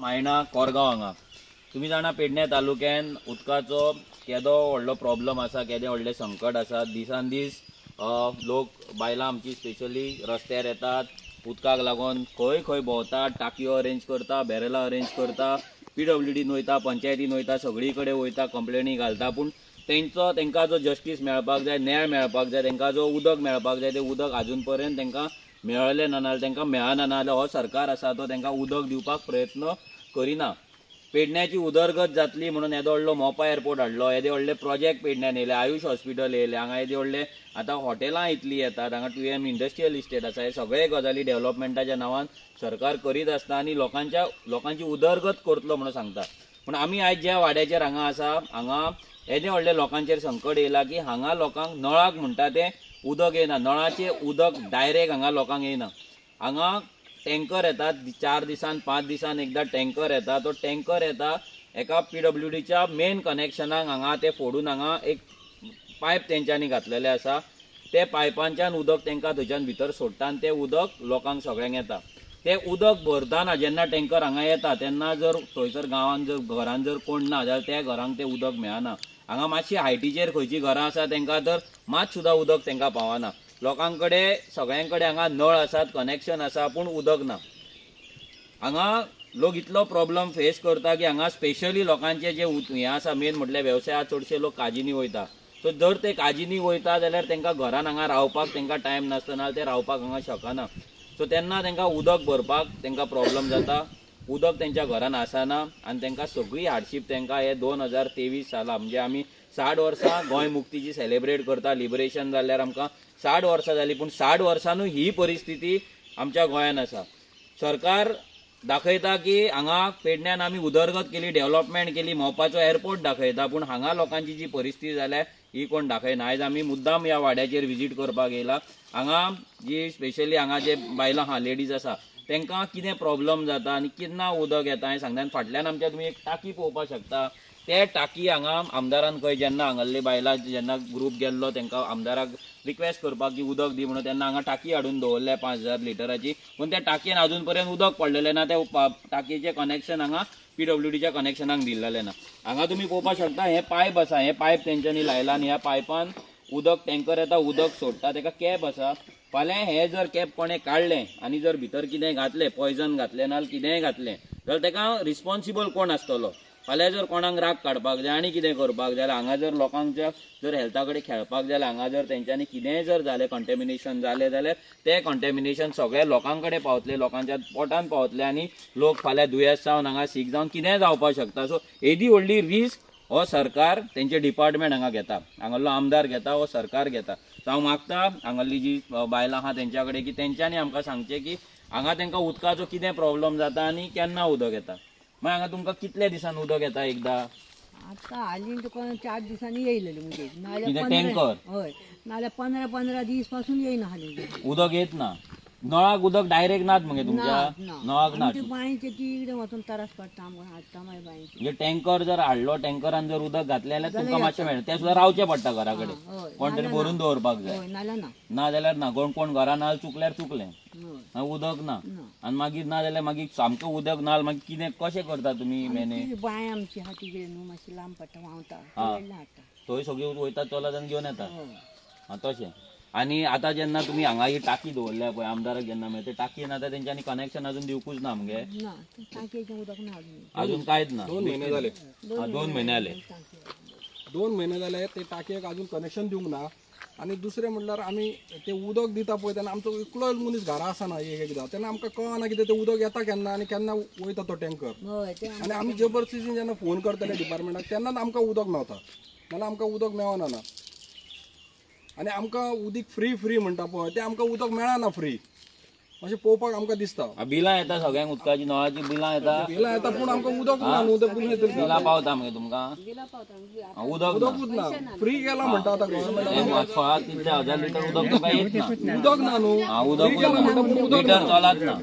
मायणा कोरगांव हांगा. तुमी जाणा पेडणे तालुक्यान उदकाचो केदो व्हडलो प्रॉब्लम आसा, केदें व्हडलें संकट आसा. दिसान दीस लोक बायलां आमची स्पेशली रस्त्यार येतात उदकाक लागून, खंय खंय भोंवतात, टाकयो अरेंज करता, बॅरलां अरेंज करता, पीडब्ल्यूडीन वयता, पंचायतीन वयता, सगळी कडेन वयता, कंप्लेनी घालता. पूण तेंचो तेंकां जो जस्टीस मेळपाक जाय, न्याय मेळपाक जाय, तेंकां जो उदक मेळपाक जाय, तें उदक आजून पर्यंत तेंकां मेळलें ना, नाजाल्यार तेंकां मेळना. नाजाल्यार हो सरकार आसा तो तेंकां उदक दिवपाक प्रयत्न करिना. पेडण्याची उदरगत जातली म्हणून येदो व्हडलो मोपा एअरपोर्ट हाडलो, येदे व्हडले प्रोजेक्ट पेडण्यान येयले, आयुष हॉस्पिटल येयले, हांगा येदे व्हडले आतां हॉटेलां इतलीं येतात, हांगा 2M industrial estate आसा. हे सगळे गजाली डेव्हलपमेंटाच्या नांवान सरकार करीत आसता आनी लोकांच्या लोकांची उदरगत करतलो म्हणून सांगता. पूण आमी आयज ज्या वाड्याचेर हांगा आसा, हांगा येदें व्हडलें लोकांचेर संकट येयलां की हांगा लोकांक नळाक म्हणटा तें उदक येयना. नळाचें उदक डायरेक्ट हांगा लोकांक येयना. हांगा टँकर येतात, 4 दिसान 5 दिसान एकदां टँकर येता. तो टँकर येता एका पीडब्ल्यूडीच्या मेन कनेक्शनाक, हांगा ते फोडून हांगा एक पायप तेंच्यांनी घातलेले आसा. ते पायपांच्यान उदक तांकां थंयच्यान भितर सोडटा आनी तें उदक लोकांक सगळ्यांक येता. तें उदक भरतना जेन्ना टँकर हांगा येता तेन्ना जर थंयसर गांवांत जर घरान जर कोण ना जाल्यार त्या घरांक तें उदक मेळना. हांगा मातशी हायटीचेर खंयची घरां आसा तांकां तर मात सुद्दां उदक तांकां पावना. लोकां कडेन सगळ्यां कडेन हांगा नळ आसात, कनेक्शन आसा, पूण उदक ना. हांगा लोक इतलो प्रॉब्लम फेस करता की हांगा स्पेशली लोकांचे जे हें आसा, मेन म्हटल्यार वेवसाय, चडशे लोक काजींनी वयता. सो जर ते काजींनी वयता जाल्यार तांकां घरान हांगा रावपाक तांकां टायम नासता, नाजाल्यार ते रावपाक हांगा शकना. सो तेन्ना तांकां उदक भरपाक तांकां प्रॉब्लम जाता. उदक तेंच्या घरान आसना आनी तांकां सगळी हार्डशीप तांकां हे 2023 साला, म्हणजे आमी 60 वर्सां गोंय मुक्तीची सेलेब्रेट करता. लिबरेशन जाल्यार आमकां 60 वर्सां जालीं, पूण 60 वर्सांनूय ही परिस्थिती आमच्या गोंयान आसा. सरकार दाखयता की हांगा पेडण्यान आमी उदरगत केली, डेव्हलपमेंट केली, मोपाचो एअरपोर्ट दाखयता, पूण हांगा लोकांची जी परिस्थिती जाल्या ही कोण दाखयना. आयज आमी मुद्दाम ह्या वाड्याचेर विजीट करपाक येयला. हांगा जी स्पेशली हांगा जे बायलां आहा, लेडीज आसा, तांकां कितें प्रॉब्लम जाता आनी केन्ना उदक येता हें सांगता. आनी फाटल्यान आमच्या तुमी एक टाकी पळोवपाक शकता. ते टाकी हांगा आमदारान खंय जेन्ना हांगासरली बायलां जेन्ना ग्रूप गेल्लो तांकां आमदाराक रिक्वेस्ट करपाक की उदक दी म्हणून, तेन्ना हांगा टाकी हाडून दवरल्या 5000 लिटराची, पूण त्या टाकयेन अजून पर्यंत उदक पडलेलें ना. त्या टाकयेचें कनेक्शन हांगा पीडब्ल्यूडीच्या कनेक्शनाक दिल्लेलें ना. हांगा तुमी पळोवपाक शकता, हें पायप आसा, हें पायप तेंच्यांनी लायलां आनी ह्या पायपान उदक टँकर येता, उदक सोडटा. ताका कॅप आसा. फाल्यां हें जर कॅप कोणें काडलें आनी जर भितर कितेंय घातलें, पॉयजन घातलें नाजाल्यार कितेंय घातलें जाल्यार ताका रिस्पॉन्सिबल कोण आसतलो? फाल्यां जर कोणाक राग काडपाक जाय आनी कितें करपाक जाय जाल्यार, हांगा जर लोकांच्या जर हेल्था कडेन खेळपाक जाय जाल्यार, हांगा जर तेंच्यांनी कितेंय जर जालें, कंटेमिनेशन जालें जाल्यार तें कंटेमिनेशन सगळ्या लोकां कडेन पावतलें, लोकांच्या पोटान पावतलें आनी लोक फाल्यां दुयेंस जावन हांगा सीक जावन कितेंय जावपाक शकता. सो येदी व्हडली रिस्क हो सरकार, तेंचे डिपार्टमेंट हांगा घेता, हांगासरलो आमदार घेता, हो सरकार घेता. सो हांव मागता हांगासरली जी बायलां आहा तेंच्या कडेन की तेंच्यांनी आमकां सांगचें की हांगा तेंकां उदकाचो कितें प्रॉब्लम जाता आनी केन्ना उदक येता. मागीर हांगा तुमकां कितले दिसान उदक येता एकदां? आतां हालीं तुका 4 दिसांनी येयलेलें उदक. नाजाल्यार कितें, 15 टँकर? हय, नाजाल्यार 15 15 दीस पासून येयना हालीं. उदक येत ना. नळाक उदक डायरेक्ट नात मगे तुमच्या? ना. नळाक ना. आमचे बांयचे तिकडे वचून त्रास पडटा आमकां, हाडटा मागीर बांयचे. म्हणजे टँकर जर हाडलो, टँकरान जर उदक घातलें जाल्यार तुमकां मातशें मेळटा. तें सुद्दां रावचें पडटा घरा कडेन, कोण तरी भरून दवरपाक जाय. हय, नाल्यार ना. ना जाल्यार ना. कोण कोण घरा ना चुकल्यार चुकलें. उदक ना. ना. आनी मागीर ना जाल्यार मागीर सामकें उदक ना, मागीर कितें कशें करता तुमी मॅनेज? ती बांय आमची आहा तिकडे न्हू, मातशी लांब पडटा, व्हांवता. हाडटा. थंय सगळी वयतात चलत आनी घेवन येतात. आं, तशें. आनी आतां जेन्ना तुमी हांगा ही टाकी दवरल्या पळय, आमदाराक जेन्ना मेळटा ते टाकयेन आतां तेंच्यांनी कनेक्शन अजून दिवकूच ना मगे? ना, टाकयेचें उदक ना अजून. अजून कांयच ना. 2 म्हयने जाले. 2 म्हयने जाले. 2 म्हयने जाले ते टाकयेक अजून कनेक्शन दिवंक ना. आनी दुसरें म्हणल्यार आमी ते उदक दिता पळय तेन्ना आमचो एकलोय मनीस घरा आसना एक एकदां, तेन्ना आमकां कळना कितें तें उदक येता केन्ना आनी केन्ना वयता तो टँकर. आनी आमी जबरदस्तीन जेन्ना फोन करतले डिपार्टमेंटाक तेन्नाच आमकां उदक मेवता, नाल्यार आमकां उदक मेवना ना. आनी आमकां उदीक फ्री फ्री म्हणटा पळय, तें आमकां उदक मेळना फ्री अशें पळोवपाक आमकां दिसता. बिलां येता सगळ्यांक उदकाची, नळाची बिलां येता? बिलां येता, पूण आमकां उदक ना न्हू, तें बिलां येतलीं. बिलां पावता मगे तुमकां? उदक उदकूच ना. फ्री केला म्हणटा आतां गव्हर्मेंट. 16 तितले हजार लिटर उदक तुका येत ना. उदक ना न्हू. उदक मिटर चलात ना,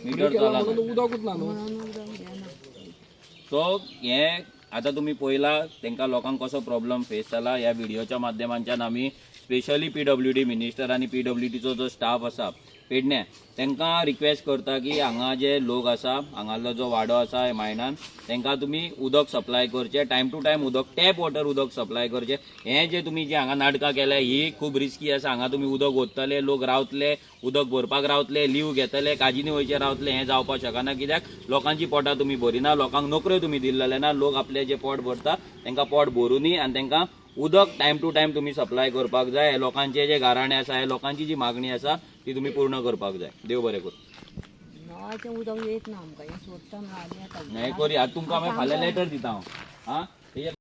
मिटर चलात. उदकूच ना न्हू. सो हें आतां तुमी पळयला तांकां लोकांक कसो प्रॉब्लम फेस जाला. ह्या व्हिडियोच्या माध्यमांच्यान आमी स्पेशली पीडब्ल्यूडी मिनिस्टर आनी पीडब्ल्यूडीचो जो स्टाफ आसा पेडण्या तांकां रिक्वेस्ट करता की हांगा जे लोक आसा, हांगालो जो वाडो आसा मायणान, तांकां तुमी उदक सप्लाय करचें, टायम टू टायम उदक, टॅप वॉटर उदक सप्लाय करचें. हें जे तुमी जे हांगा नाटकां केल्या ही खूब रिस्की आसा. हांगा तुमी उदक ओततले, लोक रावतले, उदक भरपाक रावतले, लीव घेतले, काजीनी वयचे रावतले, हें जावपाक शकना. कित्याक लोकांची पोटां तुमी भरिना, लोकांक नोकऱ्यो तुमी दिल्लेले ना. लोक आपले जे पोट भरता तांकां पोट भरुनी आनी तांकां उदक टायम टू टायम तुमी सप्लाय करपाक जाय. हे लोकांचे जे गाराणे आसा, हे लोकांची जी मागणी आसा ती तुमी पूर्ण करपाक जाय. देव बरें करूं. नळाचें उदक येत ना आमकां, हें सोडटा म्हणून आनी येता. हें करी. आतां तुमकां मागीर फाल्यां लेटर दिता हांव. आं, तेजेर.